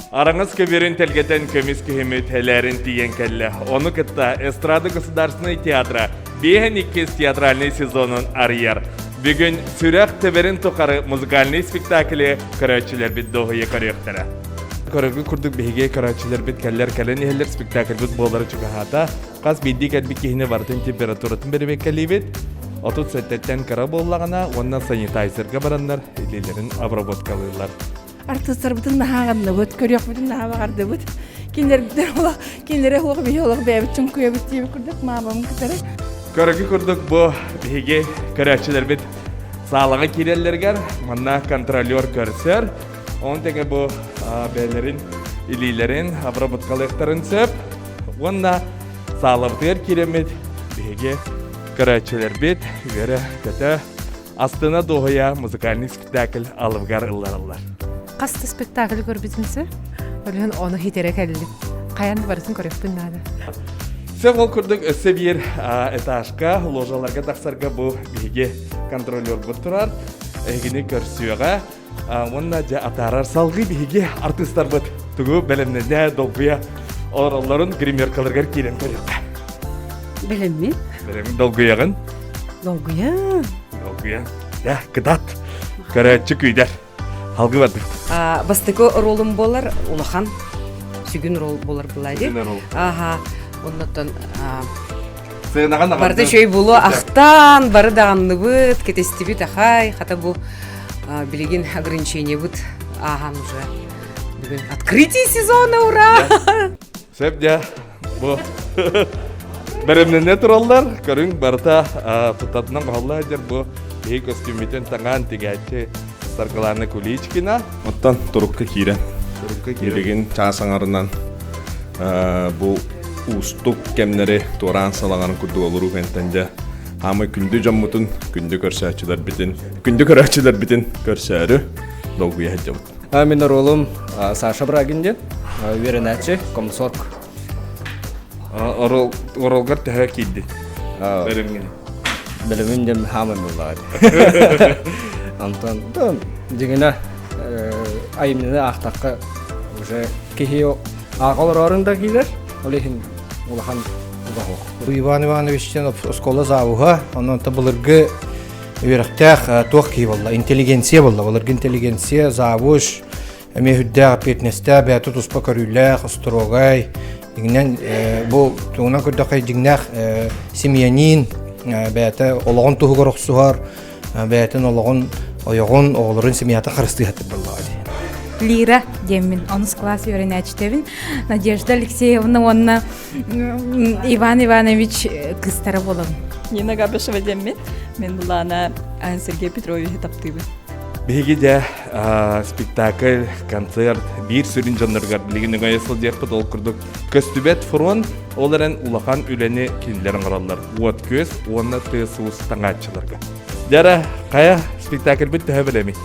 Араҥас көбүөрүн тэлгэтэн көмүс күһүммүт элээрин тиийэн кэллэ. Ону кытта Эстрада государственнай театра биэһэн иккис театральнай сезонун арыйар. Бүгүн Сүрэх тэбэрин тухары музыкальнай спектаклы көрөөччүлэрбит дуоһуйа көрүөхтэрэ. Көрөргүт курдук биһиги көрөөччүлэрбит кэллэр кэлэн иһэллэр спектакльбыт буолара чугаһаата. Хас биирдии кэлбит киһини барытын температуратын бэрэбиэркэлиибит. 37-тэн кыра буоллаҕына уонна санитайзерга бараннар илиилэрин обработкалыыллар. Артыыстарбытын наһаа аҕынныбыт, көрүөхпүтүн наһаа баҕардыбыт. Кинилэрбитин олох, кинилэри олох биһи олох бэйэбит чуҥкуйабыт диэбит курдук маамам кытары. Көрөгү курдук бу биһиги көрөөччүлэрбит саалаҕа киирэллэригэр манна контролер көрсөр. Оны тэҥэ бу бэйэлэрин илиилэрин обработкалыахтарын сөп. Уонна саалабытыгар киирэммит биһиги көрөөччүлэрбит үөрэ-көтө астына дуоһуйа музыкальный спектакль алыбыгар ыллараллар. Хас да спектакль көрбүтүм сө, өлүһүн ону хитере кэллим. Хайан да барытын көрөппүн наада. Сөп ол курдук өссө биир этажка, ложаларга тахсарга бу биһиги контролербут турар. Эһигини көрсүөҕэ. Уонна дьэ атаарар салгыы биһиги артыыстарбыт тугу бэлэмнэнэ, долгуйа олороллорун гримеркаларыгар киирэн көрүөххэ. Бэлэммин. Бэлэмин долгуйаҕын? Долгуйа. Долгуйа. Дьэ, кытат. Көрөөччү күүтэр. Алгы бардык. Бастакы ролум буолар улахан сүгүн рол буолар была ди. Аха. Оннотон Сыанаҕа Барыта үчүгэй буолуо ахтан, бары даҕанныбыт, кэтэстибит ахай, хата бу билигин ограничениебыт ааһан уже бүгүн открытие сезона, ура! Сөп дьэ, бу бэрэмнэнэ тураллар, көрүҥ барыта туттатынан баһалла сылдьар бу киһи көстүүмүтүн таҥаан тигээччи Саргылана Куличкина. Оттон турукка киирэн. Турукка киирэн. Билигин чаас аҥарынан бу уустук кэмнэри туораан салаҥарын курдук олоруу кэнтэн дьэ хаамай күндү дьоммутун, күндү көрсөөччүлэрбитин, күндү көрөөччүлэрбитин көрсөөрү долгуйа сылдьабыт. Мин оруолум Саша Брагин диэн, үөрэнээччи, комсорг. Оруолгар төһө киирдин? Бэлэмҥин. Бэлэмин диэн хааман буллаҕа. Онтон дьиҥинэ айымньыны аахтахха уже киһи ааҕа олорорун да киирэр, ол иһин улахан угаһуох. Иван Иванович диэн оскуола завуһа, онон былыргы үөрэхтээх туох киһи буолла, интеллигенция буолла. Былыргы интеллигенция, завуч, эмиэ үрдээх эппиэтинэстээх, бэйэтэ туспа көрүүлээх, остуруогай, дьиҥинэн бу тугунан көрдөххө дьиҥнээх семьянин, бэйэтэ олоҕун туһугар охсуһар, бэйэтин олоҕун, ойоҕун, оҕолорун семьята харыстыыһатыр буоллаҕа дии. Лира диэммин, онус класс үөрэнээччитэбин. Надежда Алексеевна уонна Иван Иванович кыыстара буолабын. Нина Габышева диэммин. Мин булаана Сергей Петровичы таптыыбын. Биһиги дьэ спектакль, концерт биир сүрүн дьонноругар билигин өҥөйө сылдьыахпыт ол курдук көстүбэт фронт, ол эрэн улахан үлэни кинилэр оҥороллор. Уот-күөс уонна тыас-уус таҥааччыларга. Дьара, хайа спектакльбыт төһө бэлэмий?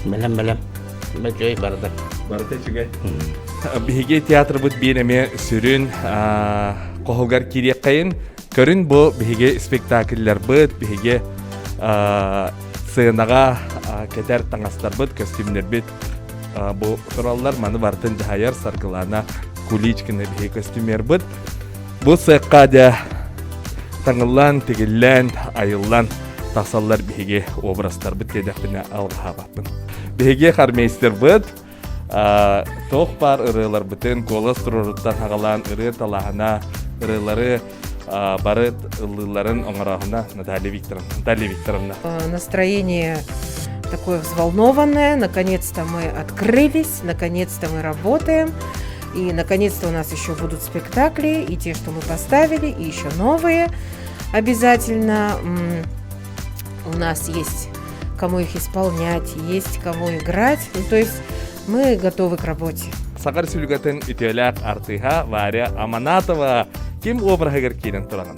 Бэлэм, бэлэм. Үчүгэй барыта. Барыта үчүгэй. Биһиги театрбыт биир эмиэ сүрүн хоһугар киириэххэйин. Көрүн бу биһиги спектакльларбыт, биһиги сценаҕа кэтэр таҥастарбыт, костюмнэрбит бу тураллар. Маны барытын дьаһайар Саргылана Куличкина биһиги костюмербыт. Бу сыахха дьэ таҥыллан, тигиллэн, айыллан тахсаллар биһиги образтарбыт диэдэхпинэ алҕаһаабаппын. Биһиги хормейстербыт туох баар ырыаларбытын куолас туруоруттан аҕалаан ырыа талааһына, ырыалары бары ыллыылларын оҥорооһуна Наталья Викторовна. Наталья Викторовна. Настроение такое взволнованное. Наконец-то мы открылись, наконец-то мы работаем. И наконец-то у нас еще будут спектакли, и те, что мы поставили, и еще новые обязательно. У нас есть кому их исполнять, есть кому играть. Ну, то есть мы готовы к работе. Саха Республикатын үтүөлээх артыыһа Варя Аманатова ким обраһыгар киирэн тураҕын?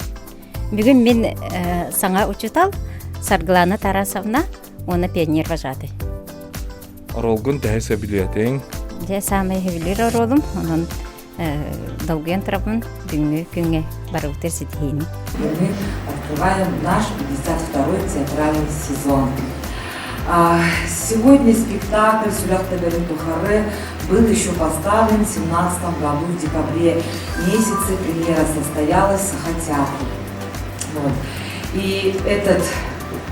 Бүгүн мин э, саҥа учутал Саргылана Тарасовна уонна пионер вожатый. Оруолгун төһө сөбүлүөтүҥ? Дьэ, саамай сөбүлүүр оруолум. Онон долгуйан турабын бүгүҥҥү күҥҥэ барыбытыгар Сегодня спектакль «Сүрэх тэбэрин тухары» был еще поставлен в 2017 году в декабре месяце. Премьера состоялась в Саха-театре. Вот. И этот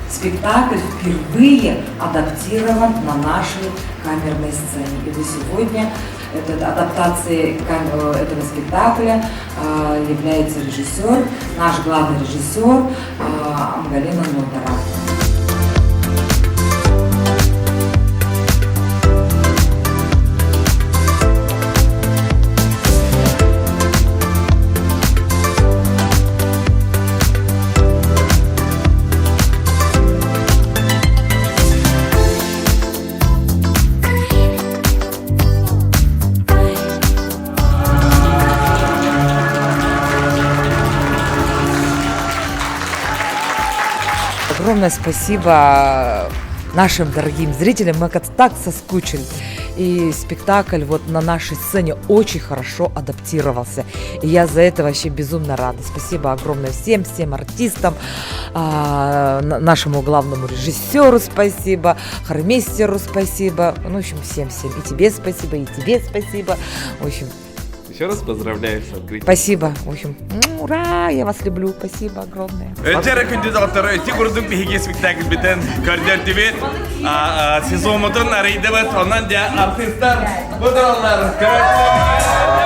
спектакль впервые адаптирован на нашей камерной сцене. И вы сегодня этот, адаптацией этого спектакля является режиссер, наш главный режиссер Галина Нотара. Огромное спасибо нашим дорогим зрителям. Мы как-то так соскучились. И спектакль вот на нашей сцене очень хорошо адаптировался. И я за это вообще безумно рада. Спасибо огромное всем, всем артистам, а, нашему главному режиссеру спасибо, хормейстеру спасибо. Ну, в общем, всем-всем. И тебе спасибо, и тебе спасибо. В общем, еще раз поздравляю с открытием. Спасибо. В общем, ура, я вас люблю. Спасибо огромное. Өтөрө күндү доҕотторо, ити курдук биһиги спектакльбитин көрдөрдүбүт. Сезоммутун арыйдыбыт. Онон дьэ артистар бу тураллар.